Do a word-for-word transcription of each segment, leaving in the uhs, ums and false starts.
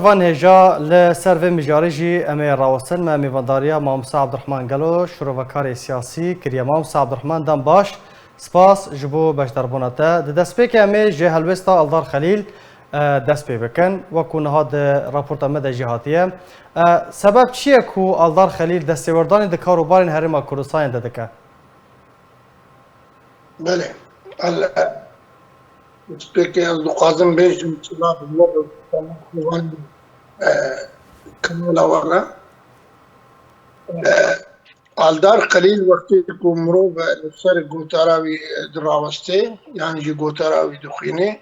Van hêja li ser vê mijarê jî em ê rawestin. Me mêvandariya Mamoste Abdurrahman Gelo, şirovekarê siyasî kiriye. Mamoste Abdurrahman, dem baş. Spas ji bo beşdarbûna te. Di destpêkê em ê ji helwêsta Aldar Xelîl, e, dest pê bikin. Wekû niha di raporta me de jî hatiye. E, sebeb çi ye ku Aldar Xelîl destêwerdanî di kar û barên Herêma Kurdistanê de dike? Belê. Ele, pêkê ez dixwazim bêjim, silav ji we re, e, kanala we re. E, Aldar Xelîl wextê ku mirov li ser gotara wî dirawestê, yan jî gotara wî dixwînê,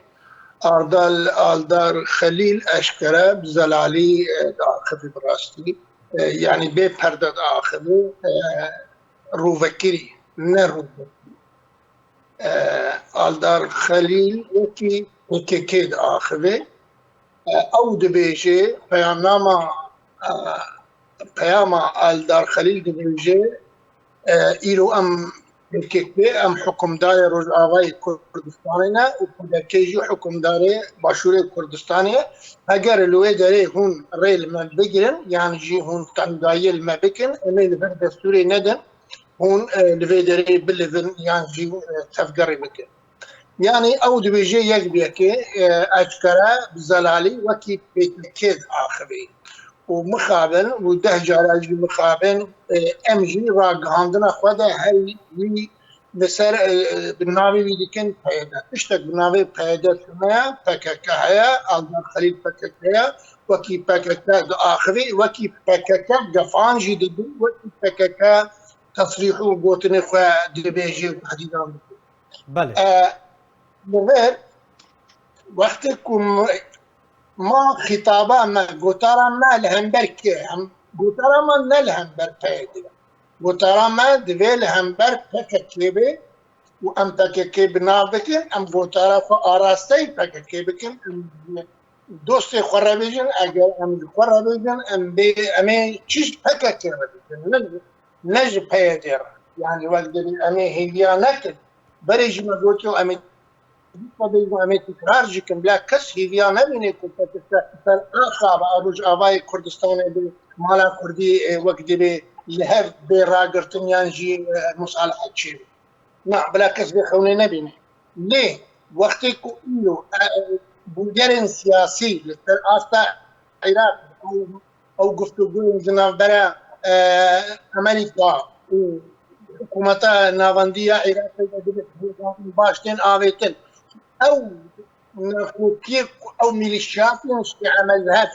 Ardal, Aldar Xelîl eşkere bi zelalî, e, diaxivî bi rastî. E, yanî bê perde diaxivî, e, rûvekirî, ne rûvekirî. E, Aldar Xelîl wekî P K K diaxivê. E, ew dibêje, peyamnama, e, peyama Aldar Xelîl dibêje, e, îro em P K K, em hukimdarê Rojavayê Kurdistanê ne û P D K jî hukimdarê Başûrê Kurdistanê ye. Heger li wê derê hûn rê li me bigirin, yan jî hûn tengdayiyê li me bikin, em ê li vir destûrê nedin, hûn, e, li vê derê bilivin, yan jî, e, tevgerê bikin. Yanî ew dibêje yek bi yekê, e, eşkere bi zelalî wekî P K K diaxivê. Û mixabin, û deh cara jî mixabin, e, em jî ragihandina xwe de her wî li ser, e, e, bi navê wî dikin P Y D. Tiştek bi navê P Y D tune ye, P K K heye, Aldar Xelîl P K K ye, wekî P K K diaxivê, wekî P K K gefan jî didin, wekî P K K tesrîh û gotinê xwe dibêje û tehdîdan dike. Belê. E, li vir wextê ku m-, ma xîtaba me, gotara me li hember kê? Em, gotara me ne li hember P Y D ye. Gotara me divê li hember P K K be û em P K K bi nav bikin, em gotara xwe arasteyî P K K bikin, em dostê xwe re bêjin, eger em ji xwe re bêjin, em bê, em ê çi ji P K K re bêjin, ne, ne ji P Y D re. Yanî wek dibê em ê hêviya nekin. Berê jî me gotiyo em ê Dîsa bêjin, em ê tekrar jî kim, bila kes hêviya nebîne ku P K K ser axa bi a Rojavayê Kurdistanê bi mala Kurdî, e, wek dibê li hev bê ragirtin yan jî, e, musalahet çêbe. Na, bila kes vê xewnê nebîne. Lê wextê ku îro, e, e, bûyerên siyasî li ser asta Iraq, ew guftûgoyên di navbera, e, Amerîka û hikûmeta navendî ya Iraqê de dibe baş tên avêtin. Ew nakokiyê ku ew mîlîşyatên Şîe mezheb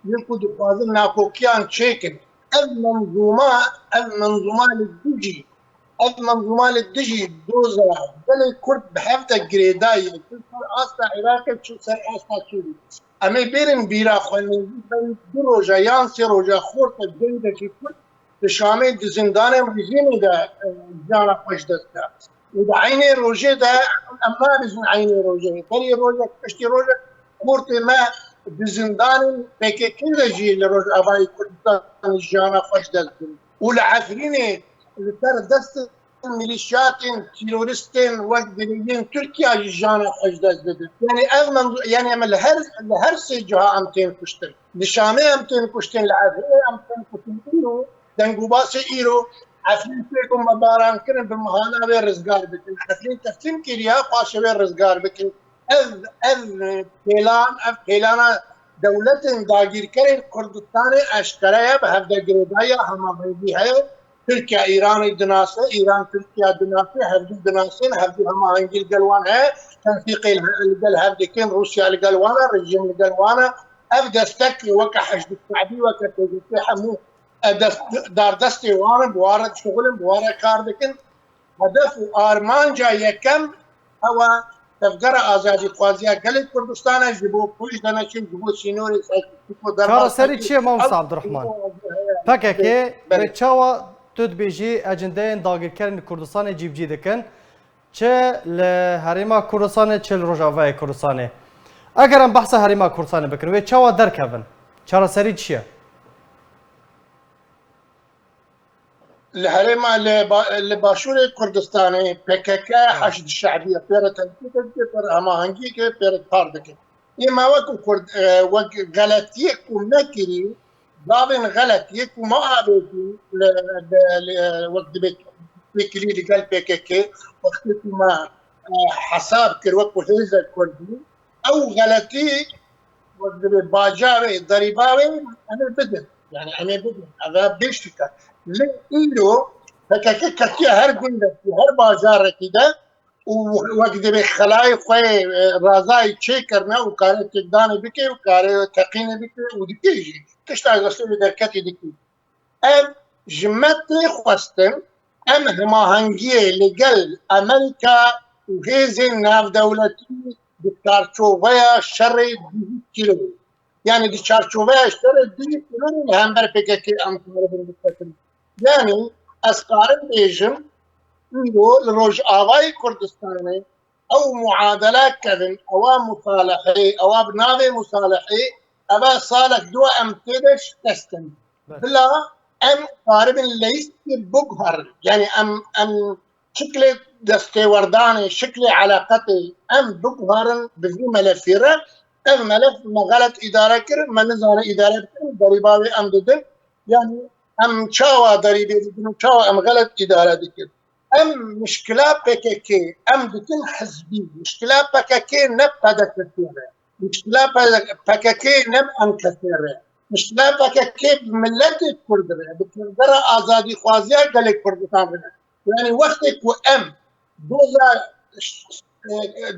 yên ku dixwazin nakokiyan çêkin. Ev menzûma, ev menzûma li dijî, ev menzûma li dijî doza gelê Kurd bi hev de girêdayî ye. Çi ser asta Iraqê, çi ser asta Sûriyê. Em ê bêrin bîra xwe, nêzîk berî du roja yan sê roja xorta gencekî Kurd di Şamê di zindanên rejîmê de, e, jiyana xwe ji dest da. Û di eynê rojê de em nabêjin eynê rojê. Berî rojek, piştî rojek xortê me di zindanên P K K de jî li Rojavayê Kurdistanê jiyana xwe ji dest da. Û li Efrînê li ser destê mîlîşyatên terorîstên wek dibê yên Tirkiye jî jiyana xwe ji dest didin. Yanî ev mewzu-, yanî em li her, li her sê ciha em tên kuştin. Li Şamê em tên kuştin, li Efrînê em tên kuştin. Îro, dengûbasê îro, Efrîn tê ku me baran kirin, bi mihana wê rizgar bikin. Efrîn teslîm kiriya, paşê wê rizgar bikin. Ev, ev pêlan, ev pêlana dewletên dagîrkerên Kurdistanê eşkere ye, bi hev de girêdayî ya hemahengî heye. Tirkiye Îranê dinase, Îran Tirkiye dinase, hevdû dinasin, hevdû hemahengî li gel wan heye, tensîqê li, li gel hev dikin, Rûsya li gel wan e, rejîm li gel wan e. Ev destek weke Heşdî Şe'bî, weke P K K hemû, e, dest, dardestê wan e, bi wan re dişixulin, bi wan re kar dikin. Hedef û armanca yekem ew e, tevgera azadîxwaziya gelê Kurdistanê ji bo pişt de neçin, ji bo sînorê serkeftin ku derbas Çareserî çi ye, Mamoste Abdurrahman? P K K, belê, wê çawa tu dibêjî ecindeyên dagirkerên li Kurdistanê cîbicî dikin? Çi li Herêma Kurdistanê, çi li Rojavayê Kurdistanê. Eger em behsa Herêma Kurdistanê bikin, wê çawa derkevin? Çareserî çi ye? Li herêma, li ba-, li başûrê Kurdistanê P K K, Ha. Heşd Şe'bî ye, pêre tevkî dike, pêre hemahengî dike, pêre kar dike. Ê me wek Kurd, e, wek xeletiyê ku me kirî, gavên xeletiyê ku me avêtî li, li, li, wek dibê têkilî li gel P K K, wextê ku me, e, hesab kir wek ku hêzek Kurdî, ew xeletî wek dibê baca wê, derîba wê, em ê bidin. Yani em ê bidin. Ev e bêşik e. Lê îro P K K ketiye her gundekî, her bajarekî de û wek dibê xelayê xwe, e, razayî çêkirine û kare têkdanê bike û kare teqînê bike û dike jî. Tişta destê wê derketî dike. Ev ji me tê xwestin, em hemahengiyê li gel Amerîka û hêzên navdewletî di çarçoveya şerê dijî tîrorê, yani di çarçoveya şerê dijî tîrorê li hember P K K em karibin biketin. Yani ez karim bêjim, îro li Rojavayê Kurdistanê ew muadele kevin, ewa musalehê, ewa bi navê musalehê, eva salek dua em tê de şikestin. Bila em karibin leyîstê biguherin. Yani em, em şiklê destêwerdanê, şiklê eleqetê em biguherin bi vî melefî re. Ev melef me xelet îdare kir, me nizane îdare bikin, derîba wê em didin. Yani em çawa derîbê didin û çawa em xelet îdare dikin? Em mişkila P K K, em dikin hizbî. Mişkila P K K ne P D K K e. Mişkila P K K ne bi M K S re. Mişkila P K K bi miletê Kurd re, bi kirdera azadîxwaziya gelê Kurdistan re. Yani wextê ku em doza, e,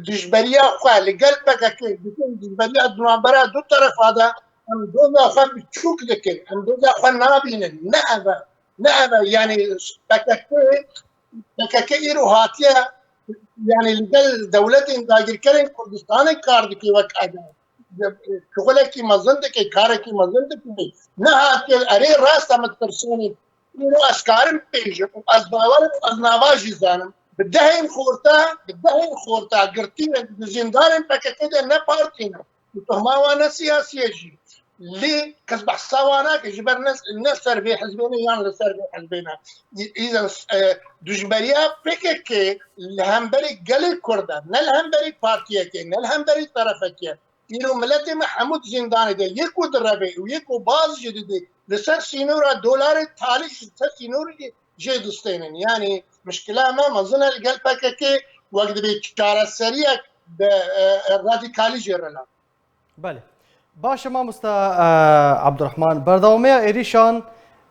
dijberiya xwe li gel P K K dikin, dijberiya di navbera du terefa de, em doza xwe biçûk dikin, em doza xwe nabînin. Ne ev e, ne ev e. Yani P K K, P K K îro hatiye, yani li gel dewletên dagirkerên Kurdistanê kar dike wek eve. Şixulekî mezin dike, karekî mezin dike. Ne hatiye, erê rast e, min tirsînê. Îro ez karim bêjim û ez bawer im, ez nava jî zanim. Bi dehên xorta, bi dehên xorta girtî ne di zîndanên P K K de ne partî ne. Û tohma wan ne siyasî ye jî. Lê kes behsa wan nake, ji ber ne, ne ser vê hizbê ne yan li ser vê hizbê ne. Î-, îzen, e, dijberiya P K K li hemberî gelê Kurd e, ne li hemberî partiyekê, ne li hemberî terefekê. Îro miletê me hemû di zîndanê de, yê ku direvê û yê ku baz jî didê, li ser sînora dolarê talî ji ser sînorê jê distênin. Yanî mişkila me mezin e li gel P K K, wek dibê çareseriyek bi, e, e, radîkalî jê re nake. Belê. Baş e mamosta, e, Abdurrahman. Berdewamiya êrîşan,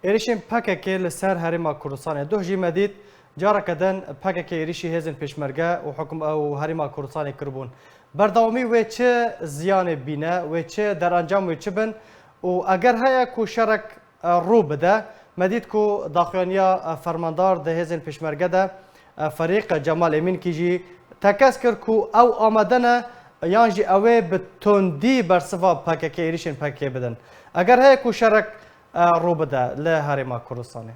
êrîşên P K K li ser Herêma Kurdistanê. Duh jî me dît, careke din P K K êrîşî hêzên pêşmerge û hukm-, û Herêma Kurdistanê kiribûn. Berdewamî wê çi ziyanê bîne, wê çi derencam wê çi bin û eger heye ku şerek e, rû bide. Me dît ku daxuyaniya, e, fermandar di hêzên pêşmerge de, e, Ferîq Cemal Emînkî jî tekez kir ku ew amade ne yan jî ew ê bi tundî bersiva P K K, êrîşên P K K bidin. Eger heye ku şerek, e, rû bide li Herêma Kurdistanê.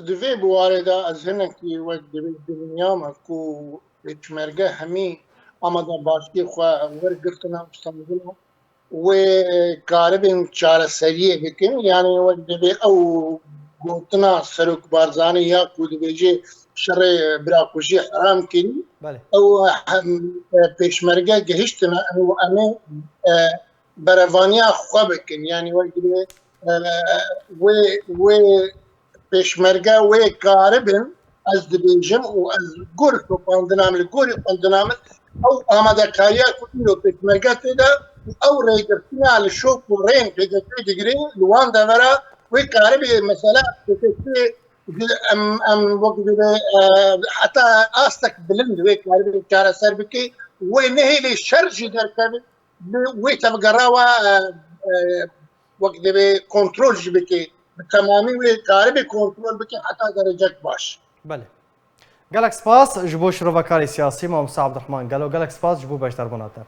Di vê biwarê de ez hinekî wek divê dibinyame ku pêşmerge hemî amadebaşiyê xwe wergirtine û standine. Wê karibin çareseriyê bikin. Yanî wek divê ew gotina Serok Barzanî ya ku dibêje şerê birakujî heram kirî. Belê. Ew hem, e, pêşmerge gihiştine û em ê, e, berevaniya xwe bikin. Yanî wek divê, e, wê, wê pêşmerge wê karibin, ez dibêjim û ez gur xwendina min, li gorî xwendina min, ew amadekariya ku îro pêşmerge tê de û ew rêgirtina li şok û rên P K K digire, li wan devera wê karibê mesela P K K em, em wek dibe, e, heta astek bilind wê karibê çareser bike, wê nehêlê şer jî derkeve, bi wê tevgera wa, e, e, wek divê kontrol jî bike, bi temamî wê karibê kontrol bike heta derecek baş. Belê. Gelek spas ji bo şirovekarê siyasî Mamosta Abdurrahman Gelo, gelek spas ji bo beşdarbûna te.